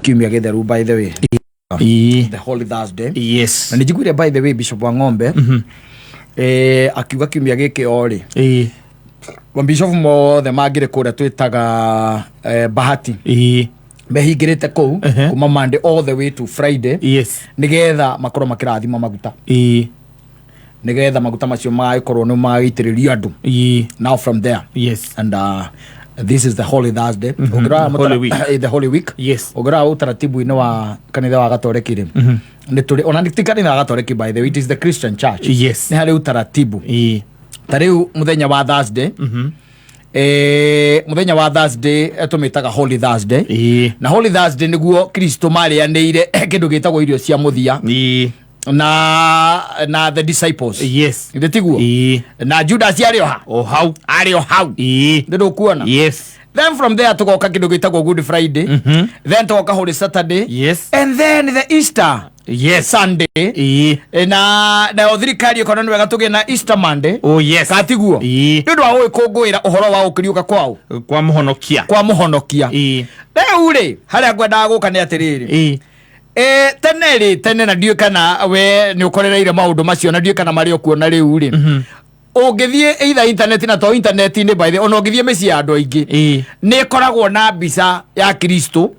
Kiumia gĩtheru, by the way, the Holy Thursday. Na nĩ njiguire, by the way, Bishop wa Ng'ombe akiuga kiumia gĩkĩ o rĩ mabishofu mothe mangĩrĩ kũrĩa twĩtaga Bahati mehingĩrĩte kũu kuma Monday all the way to Friday nĩgetha makorwo makĩrathima maguta, nĩgetha maguta macio magagĩkorwo nĩ magagĩitĩrĩrio andũ now from there. And this is the Holy Thursday. Ũngĩrora Holy Week. The Holy Week. Ũngĩrora utaratibu-inĩ wa kanitha wa Gatoreki rĩ, nĩ tũrĩ ona ti kanitha wa Gatoreki, by the way, it is the Christian church. Nĩ harĩ utaratibu. Ta rĩu mũthenya wa Thursday, mũthenya wa Thursday, tũmĩtaga Holy Thursday. Na Holy Thursday nĩguo Kristo marĩanĩire kĩndũ gĩtagwo irio cia mũthia na the disciples. Githĩ tiguo? Na Judas arĩ o ha? O hau. Arĩ o hau. Nĩ ndũkuona? Yes. Then from there tugoka kĩndũ gĩtagwo Good Friday, then tugoka Holy Saturday, and then the Easter Sunday. Na nayo thirikari ĩkona nĩ wega tũgĩe na Easter Monday. Oh yes. Katiguo? Nĩ ũndũ wa gũgĩkũngũĩra ũhoro wa gũkĩriũka kwao, Kwa mũhonokia. kwa mũhonokia. Rĩu rĩ, harĩa ngwendaga gũka nĩ atĩrĩrĩ, tene rĩ, tene, na ndiũĩ kana we nĩ ũkorereire maũndũ macio, na ndiũĩ kana marĩ o kuona rĩu rĩ, ũngĩthiĩ either internet, na to internet-inĩ, by the, ona ũngĩthiĩ mĩciĩ ya andũ aingĩ, nĩ ĩkoragwo na mbica ya Kristo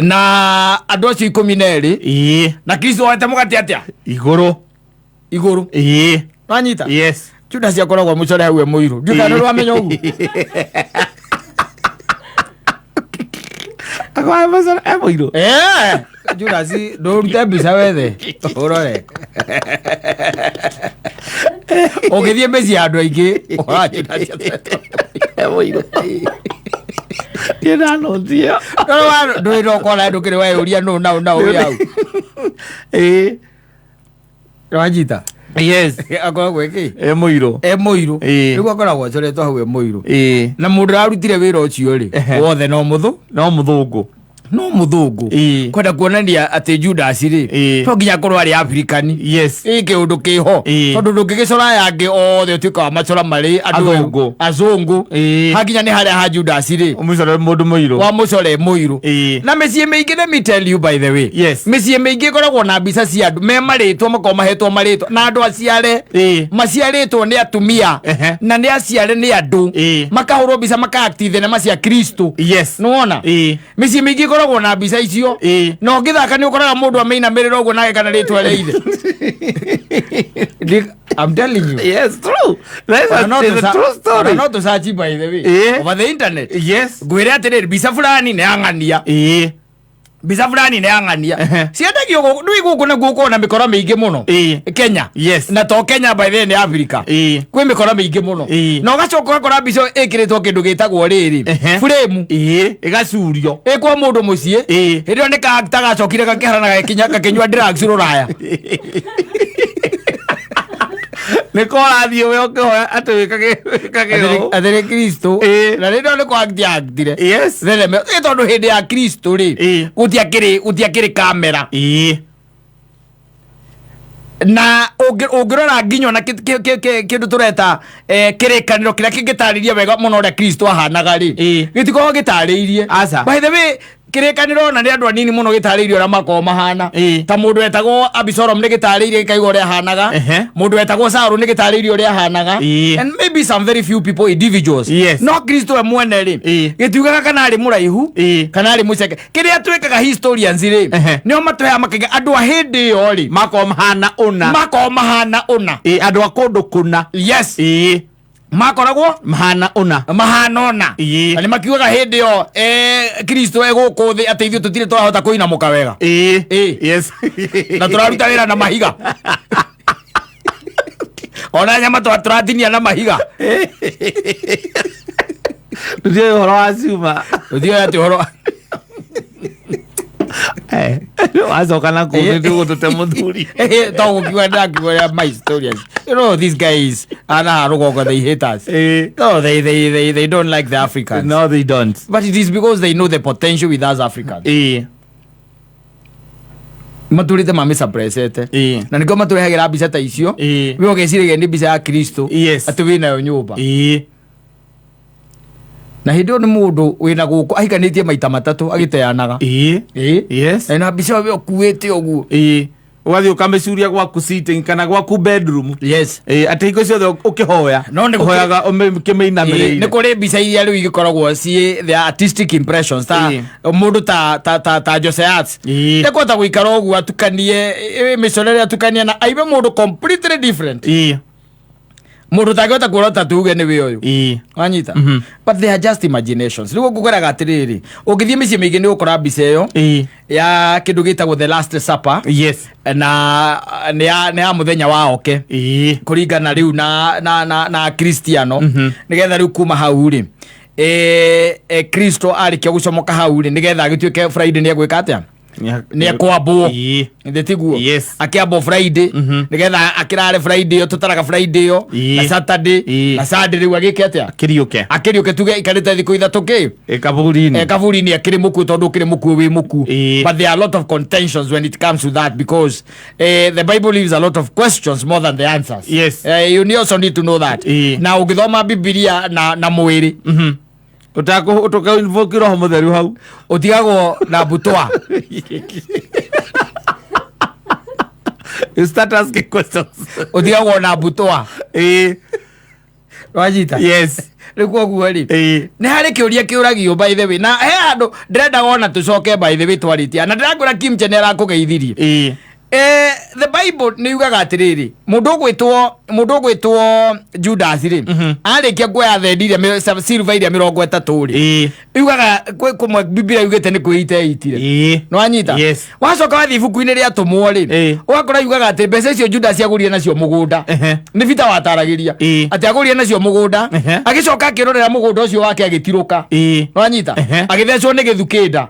na andũ acio 12, na Kristo oete mũgate atĩa? Igũrũ. Igũrũ. Wanyita? Yes. Judas akoragwo mũcore hau e mũirũ. Ndiũĩ kana nĩ wamenya ũguo. Akoragwo mũcore e mũirũ. Judas, ndũrute mbica wethe ũrore. Ũngĩthiĩ mĩciĩ ya andũ aingĩ ũkoraga Judas E mũirũ. Niĩ ndanotio. Ndũĩ no kona ndũkĩrĩ weyũria nũ nau nau wĩ hau. Wanyita? Yes. Akoragwo ĩkĩ? E mũirũ. E mũirũ. Nĩguo akoragwo acoretwo hau e mũirũ. Na mũndũ ũrarutire wĩra ũcio rĩ, wothe no mũthũ No mũthũngũ. No mũthũngũ. Kwenda kuonania atĩ Judas rĩ, no nginya akorwo arĩ Afrikani. Ĩ kĩũndũ kĩho, tondũ ndũngĩgĩcora aya angĩ othe ũtuĩka wa macora marĩ andũ Athũngũ. Azũngũ. Hakinya nĩ harĩa ha Judas rĩ, Ũmũcore mũndũ mũirũ. Wa mũcore mũirũ. Na mĩciĩ mĩingĩ, let me tell you, by the way, mĩciĩ mĩingĩ ĩkoragwo na mbica cia andũ me marĩtwa, makoragwo mahetwo marĩtwa na andũ aciare, maciarĩtwo nĩ atumia, na nĩ aciare nĩ andũ, makahũrwo mbica makaakti thenema cia Kristo. Nĩwona? Mĩciĩ mĩingĩ ĩkoragwo na mbica icio. Na ũngĩthaka nĩ ũkoraga mũndũ amĩinamĩrĩra ũguo nake kana rĩtwa rĩa ithe. I'm telling you. Yes, true. That's a, Ona no it's a true story. Ona no tũsearch, by the way, over the internet. Ngwĩre atĩrĩrĩ, mbica fulani nĩ yang'ania, mbica fulani nĩ yang'ania. Ciendagio gũkũ, ndũĩ gũkũ naguo gũkoragwo na mĩkora mĩingĩ mũno. Kenya. Na to Kenya, by the way, nĩ Africa. Kwĩ mĩkora mĩingĩ mũno. Na ũgacoka ũgakora mbica ĩyo ĩkĩrĩtwo kĩndũ gĩtagwo rĩrĩ, frame. Ĩgacurio. Ĩ kwa mũndũ mũciĩ. Hĩndĩ ĩyo nĩ ka gacokire gakĩhara na gagĩkinya gakĩnyua drugs rũraya. Nĩ korathiĩ we ũkĩhoya atĩ wĩkage ũũ. Atĩrĩ Kristo. Na rĩrĩa nĩ kwa actire thenema ĩ, tondũ hĩndĩ ya Kristo rĩ, gũtiakĩrĩ kamera. Na ũngĩrora nginya ona kĩndũ tũreta kĩrĩkanĩro kĩrĩa kĩngĩtarĩria wega mũno ũrĩa Kristo ahanaga rĩ, gĩtikoragwo gĩtarĩirie. Aca. By the way, kĩrĩkanĩro ona nĩ andũ anini mũno gĩtarĩirie ũrĩa makoragwo mahana. Ta mũndũ wetagwo Abisalomu nĩ gĩtarĩirie gĩkaiga ũrĩa ahanaga. Mũndũ wetagwo Saũlũ nĩ gĩtarĩirie ũrĩa ahanaga. And maybe some very few people, individuals. No Kristo we mwene rĩ, gĩtiugaga kana arĩ mũraihu, kana arĩ mũceke. Kĩrĩa twĩkaga, historians rĩ, nĩo matũheaga makaiga andũ a hĩndĩ ĩyo rĩ, Makorwo mahana ũna. Makoragwo mahana ũna. Andũ a kũndũ kũna. Makoragwo mahana ũna. Mahana ũna. Na nĩ makiugaga hĩndĩ ĩyo Kristo e gũkũ thĩ atĩ ithuĩ tũtirĩ twahota kũinamũka wega. Na tũraruta wĩra na mahiga, ona nyama tũratinia na mahiga. Tũtiũĩ ũhoro wa cuma. Tũtiũĩ atĩ ũhoro. Wacoka na kũu nĩ tũgũtũte mũthuri. To gũkiuga ndakiuga ya my stories. You know these guys ana rũgongo, they hate us. No, they don't like the Africans. No, they don't. But it is because they know the potential with us Africans. Maturĩte mamĩsuppressete. Na nĩkĩo matũrehagĩra mbica ta icio. We ũgeciragia nĩ mbica ya Kristo atĩ wĩnayo nyũmba. Na hĩndĩ ĩyo nĩ mũndũ wĩna gũkũ ahikanĩtie maita matatũ agĩteanaga. Ĩĩ. Ĩĩ. Yes. Na mbica ĩyo ũkuĩte ũguo. Ĩĩ, ũgathiĩ ũkamĩcuria gwaku sitting kana gwaku bedroom. Yes. Ĩĩ, atĩ hingo ciothe ũkĩhoya No nĩ ũhoyaga Ĩĩ, ũkĩmĩinamĩrĩire. nĩ kũrĩ mbica iria rĩu igĩkoragwo ciĩ the artistic impressions, ta Ĩĩ. mũndũ ta Jose Arts. Ndekũhota gũikara ũguo atukanie mĩcorere, atukanie na aibe mũndũ completely different. Mũndũ ũtangĩhota kuorota tuge nĩwe ũyũ. Wanyita? But they are just imaginations. Rĩu ngũkwĩraga atĩrĩrĩ, ũngĩthiĩ mĩciĩ mĩingĩ nĩ ũgũkora mbica ĩyo ya kĩndũ gĩtagwo The Last Supper. Na nĩ ya mũthenya wa oke kũringana rĩu na Kristiano, nĩgetha rĩu kuma hau rĩ, Kristo arĩkia gũcomoka hau rĩ, nĩgetha agĩtuĩke Friday nĩ egwĩka atĩa? Nĩ ekwambwo. Nĩ tiguo? Yes. Akĩambwo Friday, nĩgetha akĩrare Friday ĩyo, tũtaraga Friday ĩyo na Saturday na Sunday, rĩu agĩke atĩa? Kĩriũke. Akĩriũke, tuge ikarĩte thikũ 3 kĩ? Kaburi-inĩ. Kaburi-inĩ akĩrĩ mũkuũ, tondũ ũkĩrĩ mũkuũ wĩ mũkuũ. But there are a lot of contentions when it comes to that, because the Bible leaves a lot of questions more than the answers. You also need to know that. Na ũngĩthoma Bibilia na mwĩrĩ, Ũtakũ Roho Mũtheru hau. Ũtigagwo na mbutwa. You start asking questions. Ũtigagwo na mbutwa. Wanyita? Yes. Rĩu koguo rĩ, nĩ harĩ kĩũria kĩũragio, by the way, na he handũ ndĩrenda wona tũcoke, by the way, twarĩtie na ndĩrakwĩra Kimche nĩ arakũgeithirie. The Bible nĩ yugaga atĩrĩrĩ, mũndũ ũgwĩtwo Judas rĩ, arĩkia kuoya thendi iria silver iria 30 rĩ, yugaga kwĩ kũmwe Biblia yugĩte nĩ kwĩita eitire. Nĩwanyita? Yes. Wacoka wathiĩ ibuku-inĩ rĩa Atũmwo rĩ, ũgakora yugaga atĩ mbeca icio Judas agũrire nacio mũgũnda. Nĩ bita wataragĩria atĩ agũrire nacio mũgũnda. Agĩcoka akĩrorera mũgũnda ũcio wake agĩtirũka. Nĩwanyita? Agĩthecwo nĩ gĩthukĩnda,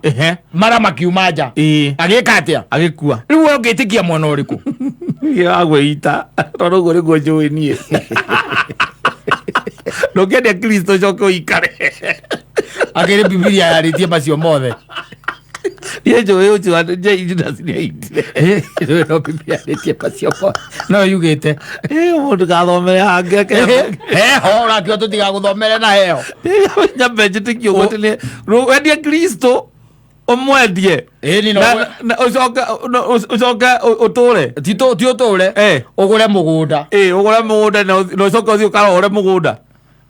mara makiuma nja. Agĩka atĩa? Agĩkua. Rĩu we ũngĩtĩkia mwena ũrĩkũ? Agwĩita tondũ ũguo nĩguo njũĩ niĩ. Ndũngĩendia Kristo ũcoke ũikare. Akĩrĩ Bibilia yarĩtie macio mothe. Niĩ njũĩ ũcio Judas nĩ aitire. No Bibilia yarĩtie macio mothe, no yugĩte. Mũndũ gathomere hangĩ. Heho ũrakiuga tũtigagũthomere na heho. Nyambe njĩtĩkie ũguo atĩ nĩ wendie Kristo, ũmwendie Ĩni no na ũcoke ũtũre. Ti ũtũre. Ũgũre mũgũnda. Ĩ, ũgũre mũgũnda na ũcoke ũthiĩ ũkarore mũgũnda.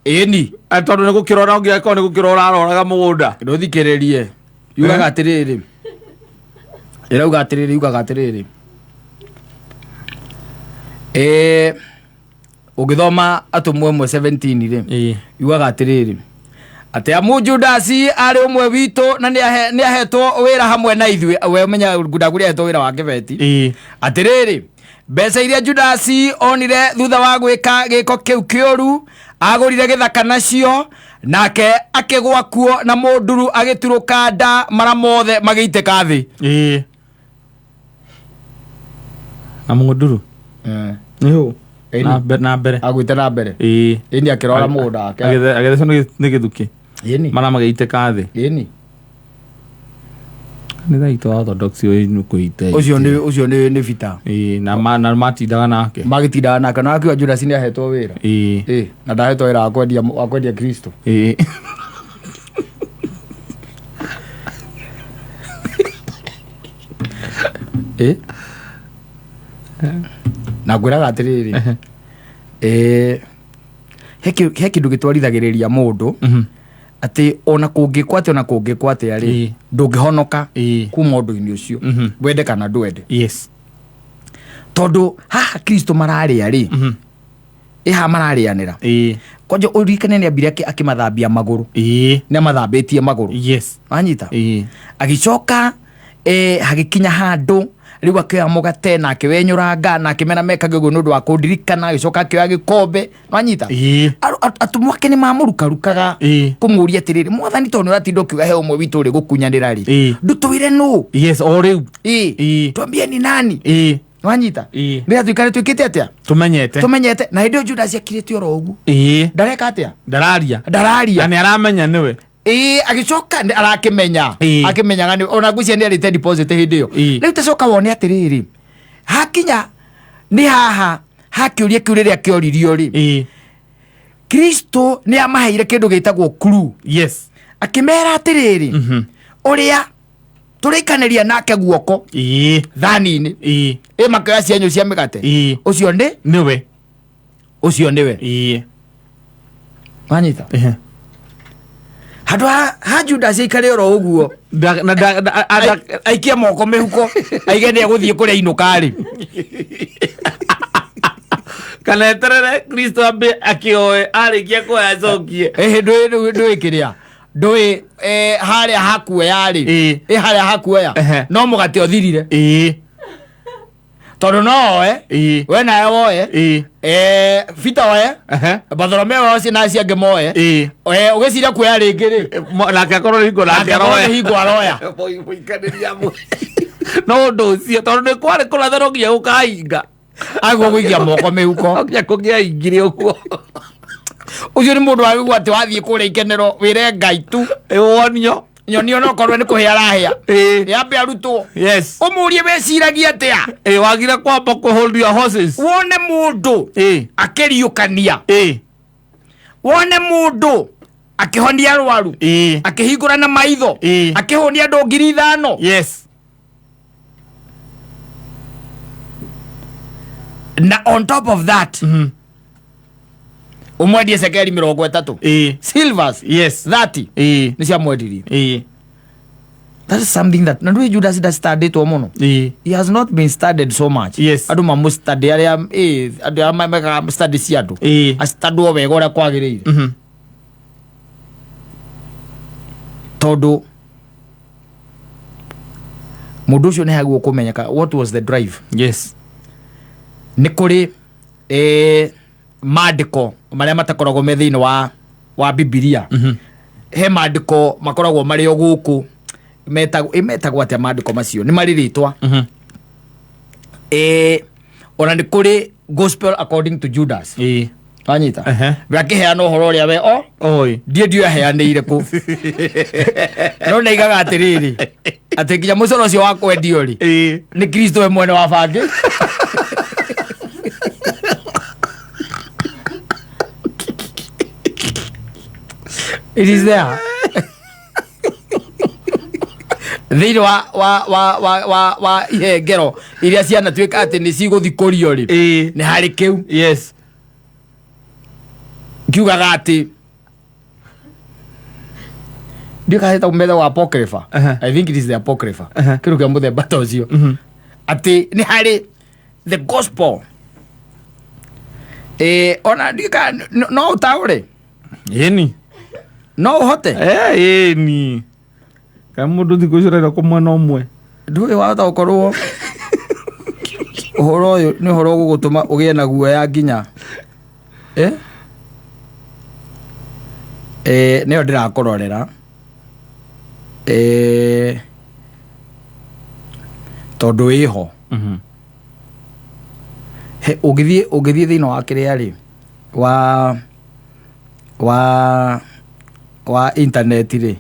Ĩni. Tondũ nĩ gũkĩrora ũngĩakorwo nĩ gũkĩrora ũraroraga mũgũnda. Ndũthikĩrĩrie, yugaga atĩrĩrĩ, ĩrauga atĩrĩrĩ, yugaga atĩrĩrĩ, ũngĩthoma Atũmwo 1:17 rĩ, yugaga atĩrĩrĩ, atĩ amu Judasi arĩ ũmwe witũ na nĩ ahetwo wĩra hamwe na ithuĩ. We ũmenya Ngundaguri ahetwo wĩra wa kĩbeti. Atĩrĩrĩ, mbeca iria Judasi onire thutha wa gwĩka gĩko kĩu kĩũru, agũrire gĩthaka nacio, nake akĩgwa kuo na mũnduru agĩturũka nda, mara mothe magĩitĩka thĩ. Ĩ, na mũnduru nĩ hũ. Na mbere. Agwĩte na mbere. Ĩni, akĩrora mũgũnda wake. Agĩthecwo nĩ gĩthukĩ. Mara magĩitĩka thĩ. Kanitha itũ wa Orthodox ũyũ kwĩita. Ũcio nĩ bita. Ĩ, na matindaga nake. Magĩtindaga nake na akiuga Judas nĩ ahetwo wĩra. Ĩ, na ndahetwo wĩra wa kwendia Kristo. Ĩ, na ngwĩraga atĩrĩrĩ, he kĩndũ gĩtwarithagĩrĩria mũndũ atĩ ona kũngĩkwo atĩa, ona kũngĩkwo atĩa rĩ, ndũngĩhonoka kuma ũndũ-inĩ ũcio, wende kana ndwende. Tondũ haha Kristo mararĩa rĩ, ĩ haha mararĩanĩra, kwanja ũririkane nĩ ambire akĩmathambia magũrũ. Nĩ amathambĩtie magũrũ. Wanyita? Agĩcoka hagĩkinya handũ rĩu akĩoya mũgate na akĩwenyũranga na akĩmera mekage ũguo nĩ ũndũ wa kũndirikana. Agĩcoka akĩoya gĩkombe. Wanyita? Atũmwo ake nĩ mamũrukarukaga kũmũria atĩrĩrĩ, "Mwathani, tondũ nĩ ũratinda ũkiuga he ũmwe witũ ũrĩ gũkunyanĩra rĩ, ndũtwĩre nũ." Yes, o rĩu. Twambie ni nani? Wanyita? Nĩ atuĩkane twĩkĩte atĩa? Tũmenyete. Tũmenyete. Na hĩndĩ ĩyo Judas akirĩte oro ũguo. Ndareka atĩa? Ndararia. Ndararia. Na nĩ aramenya nĩwe. Ĩĩ, agĩcoka arakĩmenya. Akĩmenyaga nĩ ona ngwĩciria nĩ arĩte deposit hĩndĩ ĩyo. Rĩu tacoka wone atĩrĩrĩ, hakinya nĩ haha hakĩũria kĩu rĩrĩa kĩoririo rĩ, Kristo nĩ amaheire kĩndũ gĩtagwo clue. Akĩmera atĩrĩrĩ, ũrĩa tũrĩikanĩria nake guoko thani-inĩ, ĩ makĩoya cienyũ cia mĩgate, ũcio nĩ nĩwe. Ũcio nĩwe. Wanyita? Handũ ha Judas aikare oro ũguo, Na aikie moko mĩhuko, aige nĩ egũthiĩ kũrĩa inũka-rĩ. Kana eterere Kristo ambe akĩoe, arĩkia kuoya acokie. Ĩhĩ, ndũĩ kĩrĩa ndũĩ harĩa hakuoya-rĩ, ĩ harĩa hakuoya, no mũgate ũthirire, tondũ no oe, we nawe woe, Peter oe, Bartholomeo oe, na acio angĩ moe. Ũgĩciria kuoya rĩngĩ rĩ, Nake akorwo nĩ hingo nake nake akorwo nĩ aroya. Hingo aroya. Mũikanĩria amwe. No ũndũ ũcio tondũ nĩ kwarĩ kũratha, no nginya gũkahinga. Aguo gũikia moko mĩhuko. No nginya kũngĩaingire ũguo. Ũcio nĩ mũndũ wagĩgua atĩ wathiĩ kũrĩa ikenero wĩre Ngai tu. Wonio. Nyonio no korwo nĩ kũhĩa arahĩa. Yambe arutwo. Ũmũrie weciragia atĩa. Wagire kwamba kũ hold your horses. Wone mũndũ akĩriũkania, wone mũndũ akĩhonia arwaru, akĩhingũra na maitho, akĩhũnia andũ 5,000. Na on top of that, ũmwendie cekeri 30, silvers 30, nĩ ciamwendirie. That is something that na ndũĩ Judas ndastandĩtwo mũno. He has not been studied so much. Andũ mamũstudy arĩa andũ arĩa mekaga study cia andũ, astandwo wega ũrĩa kwagĩrĩire, tondũ mũndũ ũcio nĩ haguo kũmenyeka what was the drive. Nĩ kũrĩ mandĩko marĩa matakoragwo me thĩinĩ wa Bibilia. He mandĩko makoragwo marĩ o gũkũ metagwo, metagwo atĩa mandĩko macio? Nĩ marĩ rĩtwa. Ona nĩ kũrĩ Gospel according to Judas. Wanyita? We akĩheana ũhoro ũrĩa we o Oi. ndiĩ ndiũ aheanĩire kũ, no naigaga atĩrĩrĩ, atĩ nginya mũcoro ũcio wa kwendio rĩ, nĩ Kristo we mwene wa bangĩ. It is there thĩinĩ wa ihengero iria cianatuĩka atĩ nĩ cigũthikũrio rĩ, nĩ harĩ kĩu kiugaga atĩ ndiũ kana metha wa Apocrypha. I think it is the Apocrypha, kĩndũ kĩa mũthemba ta ũcio, atĩ nĩ harĩ the gospel, ona ndiũ kana no ũtaũre. Ĩni. No ũhote. Ĩni. Kana mũndũ thikũ icio ũrenda kũ mwena ũmwe. Ndũĩ wahota gũkorwo ũhoro ũyũ nĩ ũhoro ũgũgũtũma ũgĩe na guoya nginya nĩyo ndĩrakũrorera, tondũ ĩho. He, ũngĩthiĩ thĩinĩ wa kĩrĩa rĩ, wa internet rĩ,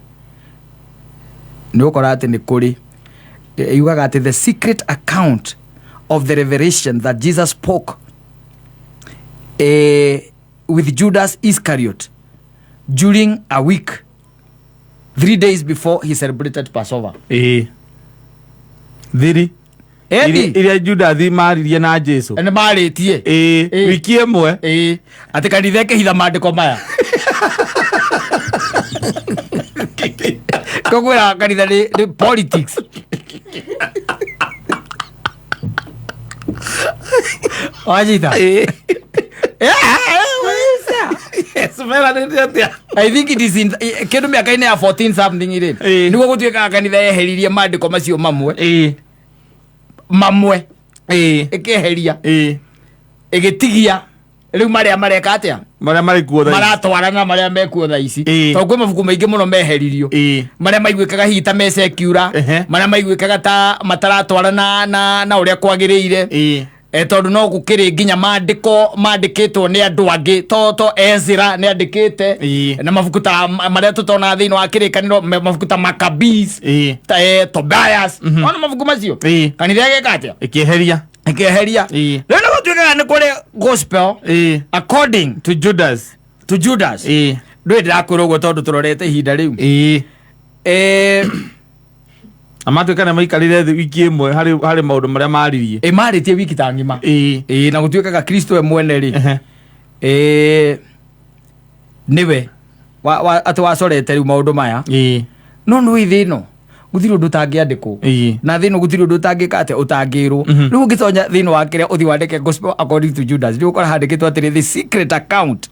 nĩ ũgũkora atĩ nĩ kũrĩ yugaga atĩ the secret account of the revelation that Jesus spoke with Judas Iscariot during a week 3 days before he celebrated Passover. Thiri. Edi. Iria Judathi maririe na Jesu. Nĩ marĩtie. Wiki ĩmwe. Ĩĩ, atĩ kanitha ĩkĩhitha mandĩko maya. Kũgwĩra kanitha nĩ politics. Wanyita? Yes, meranĩte atĩa? I think it is in kĩndũ mĩaka-inĩ ya 14 something rĩ, nĩguo gũtuĩkaga kanitha yeheririe mandĩko macio mamwe, mamwe ĩkeheria, ĩgĩtigia rĩu marĩa mareka atĩa? Marĩa marĩ kuo thaa ici. Maratwarana marĩa mekuo thaa ici. Tondũ kwĩ mabuku maingĩ mũno meheririo, marĩa maiguĩkaga hihi ta me secular, marĩa maiguĩkaga ta mataratwarana na ũrĩa kwagĩrĩire. Tondũ no gũkĩrĩ nginya mandĩko mandĩkĩtwo nĩ andũ angĩ, to Ezra nĩ andĩkĩte na mabuku ta marĩa tũtonaga thĩinĩ wa Kĩrĩkanĩro, mabuku ta Maccabees, ta Tobias, ona mabuku macio, kanitha ĩgĩka atĩa? Ĩkĩeheria. Ĩkĩeheria. Rĩu nĩ gũtuĩkaga nĩ kũrĩ gospel according to Judas. To Judas. Ndũĩ ndĩrakwĩra ũguo tondũ tũrorete ihinda rĩu. Na matuĩka nĩ maikarire thĩ wiki ĩmwe harĩ maũndũ marĩa maririe. Ĩ marĩtie wiki ta ng'ima. Ĩ na gũtuĩkaga Kristo we mwene rĩ, nĩwe atĩ wacorete rĩu maũndũ maya. No nĩ thĩ ĩno gũtirĩ ũndũ ũtangĩandĩkwo. Na thĩ ĩno gũtirĩ ũndũ ũtangĩka atĩa, ũtangĩrwo. Rĩu ũngĩtonya thĩinĩ wa kĩrĩa ũthiĩ wandĩke Gospel according to Judas, rĩu ũkora handĩkĩtwo atĩrĩ, the secret account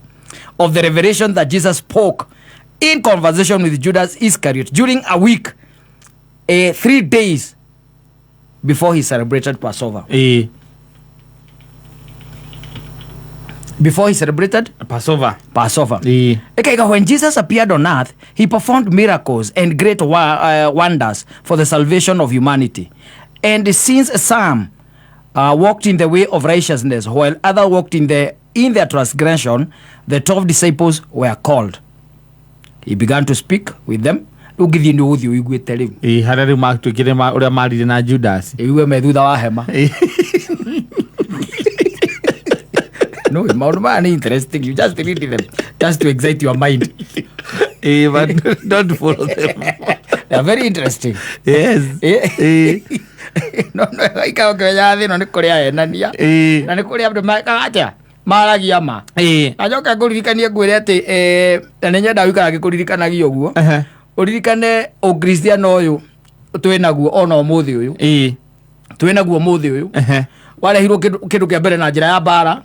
of the revelation that Jesus spoke in conversation with Judas Iscariot during a week, 3 days before he celebrated Passover. Before he celebrated Passover. Passover. Okay, when Jesus appeared on earth, he performed miracles and great wonders for the salvation of humanity. And since some walked in the way of righteousness, while others walked in their transgression, the 12 disciples were called. He began to speak with them. Ũngĩthiĩ nĩ ũgũthiĩ ũiguĩte rĩu. Harĩa rĩu matuĩkire ũrĩa marire na Judas. Igue me thutha wa hema. No, maũndũ maya nĩ interesting. You just read them just to excite your mind. But don't follow them. They are very interesting. Yes. No, no, ikara ũkĩmenyaga thĩ ĩno nĩ kũrĩ ahenania. Na nĩ kũrĩ andũ mekaga atĩa? Maragia ma. Na njoke ngũririkanie ngwĩre atĩ, na nĩ nyendaga gũikara ngĩkũririkanagia ũguo. Ũririkane ũkristiano ũyũ twĩnaguo ona ũmũthĩ ũyũ. Twĩnaguo ũmũthĩ ũyũ. Warehirwo kĩndũ kĩa mbere na njĩra ya mbara.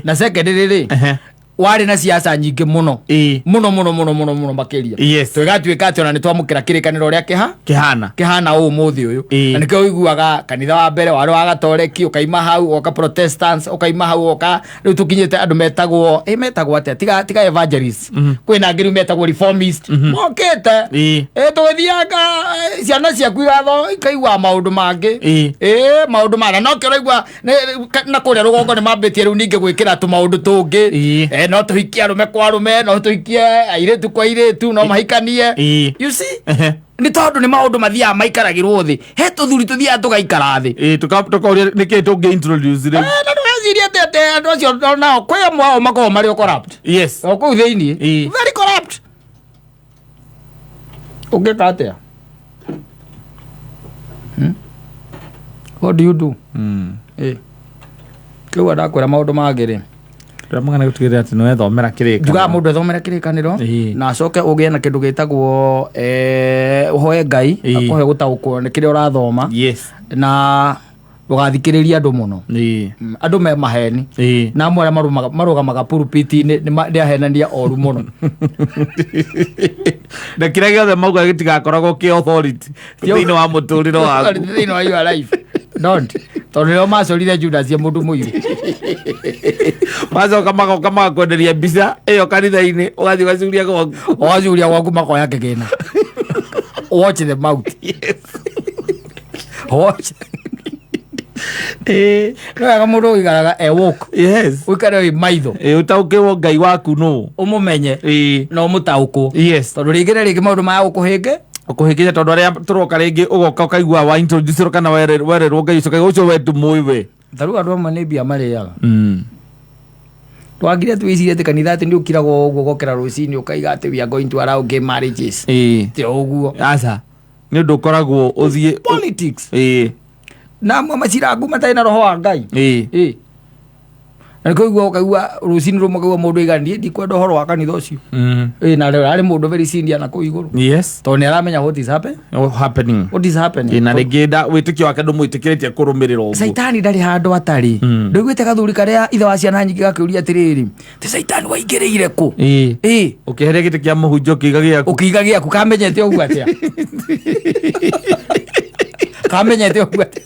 Na second rĩrĩ, warĩ na siasa nyingĩ mũno. Mũno, mũno, mũno, mũno, mũno makĩria. Twĩgatuĩka atĩ ona nĩ twamũkĩra kĩrĩkanĩro ũrĩa Kĩhana. kĩhana ũũ ũmũthĩ ũyũ. Na nĩkĩo ũiguaga kanitha wa mbere warĩ wa Gatoreki, ũkaima hau ũgoka Protestants, ũkaima hau ũgoka rĩu tũkinyĩte andũ metagwo, metagwo atĩa? Tiga evangelists. Kwĩna angĩ rĩu metagwo reformist. Mokĩte. Tũgĩthianga, ciana ciaku ikaigua maũndũ mangĩ. Maũndũ maya. Na nokĩo ũraigua na kũrĩa rũgongo nĩ mambĩtie rĩu ningĩ gwĩkĩra tũmaũndũ tũngĩ. No tũhikie arũme kwa arũme, no tũhikie airĩtu kwa airĩtu, no mahikanie. You see? Nĩ tondũ nĩ maũndũ mathiaga maikaragĩrwo thĩ. He tũthuri tũthiaga tũgaikara thĩ. Tũkoria nĩkĩ tũngĩ introduce rĩu. Na ndũgecirie atĩ andũ acio nao, kwĩ amwe ao makoragwo marĩ o corrupt. O kũu thĩinĩ. Very corrupt. Ũngĩka atĩa? What do you do? Rĩu ndakwĩra maũndũ mangĩ rĩ. Ndĩramũgana gũtigĩrĩra atĩ nĩwethomera kĩrĩkanĩro. Njugaga mũndũ ethomere kĩrĩkanĩro, na acoke ũgĩe na kĩndũ gĩtagwo, ũhoe Ngai, akũhe gũtaũkwo nĩ kĩrĩa ũrathoma. Na ndũgathikĩrĩrie andũ mũno. Andũ me maheni. Na amwe arĩa marũgamaga pulpit-inĩ nĩ ahenania oru mũno. Na kĩrĩa gĩothe mauga gĩtigakoragwo kĩ authority thĩinĩ wa mũtũrĩre waku. Authority thĩinĩ wa your life. Don't. Tondũ nĩo macorire Judas ye mũndũ mũirũ. Macoka magoka magakwenderia mbica ĩyo kanitha-inĩ, ũgathiĩ ũgacuria gwaku. Ũgacuria gwaku makoya kĩgĩna. Watch the mouth. Watch. Nĩ wega mũndũ ũikaraga e woke. Ũikare wĩ maitho. Ũtaũkĩrwo Ngai waku nũ. Ũmũmenye. Na ũmũtaũkwo. Tondũ rĩngĩ na rĩngĩ maũndũ maya gũkũhĩnge. Ũkũhĩngĩca tondũ arĩa tũroka rĩngĩ ũgoka ũkaigua wa introduce kana wererwo Ngai ũcio, ũkaigua ũcio we ndũmũĩ we. Ta rĩu andũ amwe nĩ mbia marĩaga. Twagire twĩcirie atĩ kanitha atĩ nĩ ũkiraga o ũguo ũgokĩra rũcinĩ ũkaiga atĩ we are going to allow gay marriages. Ti o ũguo. Aca. Nĩ ũndũ ũkoragwo ũthiĩ Politics. Na amwe macirangu matarĩ na roho wa Ngai. Na nĩkĩo ũiguaga ũkaigua rũcinĩ rũmwe ũkaigua mũndũ aiga, niĩ ndikwenda ũhoro wa kanitha ũcio. Na rĩu arĩ mũndũ very senior na kũu igũrũ. Tondũ nĩ aramenya what is happen. What happening. What is happening. Na rĩngĩ wĩtĩkio wake ndũmwĩtĩkĩrĩtie kũrũmĩrĩra ũguo. Caitani ndarĩ handũ atarĩ. Ndũiguĩte gathuri karĩa ithe wa ciana nyingĩ gakĩũria atĩrĩrĩ, ti caitani waingĩrĩire kũ? Ũkĩeheria gĩtĩ kĩa mũhunjia ũkĩiga gĩaku. Ũkĩiga gĩaku, kamenyete ũguo atĩa? Kamenyete ũguo atĩa?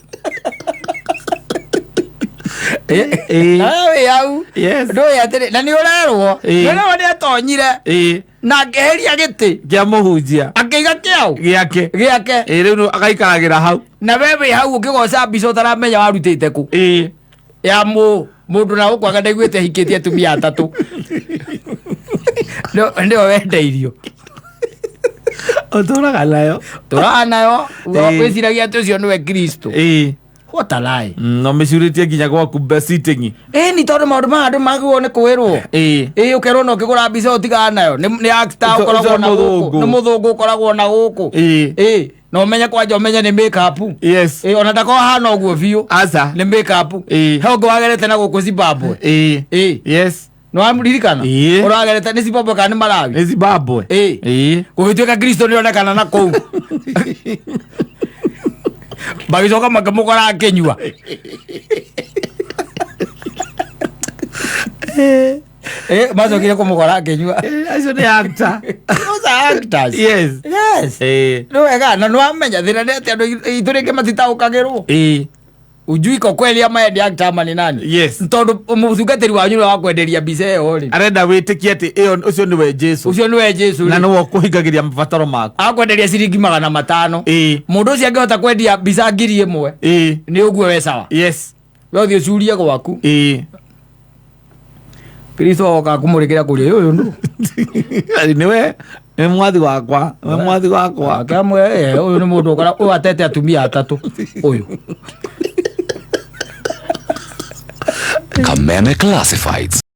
Wĩ hau. Ndũĩ atĩrĩ, na nĩ ũrerwo. Nĩ ũrerwo nĩ atonyire. Na akĩeheria gĩtĩ. Kĩa mũhunjia. Akĩiga kĩaũ? Gĩake. Gĩake. Rĩu nĩ agaikaragĩra hau. Na we wĩ hau ũkĩgoca mbica ũtaramenya warutĩte kũ. Ya mũndũ na gũkũ anga ndaiguĩte ahikĩtie atumia atatũ. Nĩwe wendeirio. Ũtũraga nayo. Ũtũraga nayo. Wĩciragia atĩ ũcio nĩwe Kristo. What a lie. No mĩcurĩtie nginya gwaku sitting. Ĩni tondũ maũndũ maya andũ magĩrĩirwo nĩ kwĩrwo. Ĩ ũkerwo no ũkĩgũra mbica ũtigana nayo nĩ actor Ũcio- ũkoragwo ũcio na gũkũ. mũthũngũ. Nĩ mũthũngũ ũkoragwo na gũkũ. Ĩ na ũmenye kwanja ũmenye nĩ make up. Ĩ ona ndakorwo hana ũguo biũ. Aca. Nĩ make up. He ũngĩ wagerete na gũkũ Zimbabwe. Ĩ nĩ waririkana? Ĩ. Ũragerete nĩ Zimbabwe kana nĩ Malawi? Nĩ Zimbabwe. Ĩ. Gũgĩtuĩka Kristo nĩonekana na kũu. Magĩcoka makĩmũkora akĩnyua. Macokire kũmũkora akĩnyua. Acio nĩ actor. Those are actors. Yes. Nĩ wega na nĩ wamenya thĩna nĩ atĩ andũ aitũ rĩngĩ matitaũkagĩrwo. Ujui kwa kweli ama yeye ndiye actor ama ni nani? Tondũ mũtungatĩri wanyu ũrĩa wakwenderia mbica ĩyo rĩ. Arenda wĩtĩkie atĩ ĩyo ũcio nĩwe Jesu. Ũcio nĩwe Jesu. Na nĩwe ũkũhingagĩria mabataro maku. Akwenderia ciringi 500. Mũndũ ũcio angĩhota kwendia mbica 1000 nĩ ũguo we sawa. We ũthiĩ ũcurie gwaku. Kristo oka kũmũrĩkĩra kũrĩa ũyũ nũ. Nĩwe nĩ mwathi wakwa, nĩ mwathi wakwa. Akamwe ũyũ nĩ mũndũ ũkora ũyũ atete atumia atatũ ũyũ. Kameme Classifieds.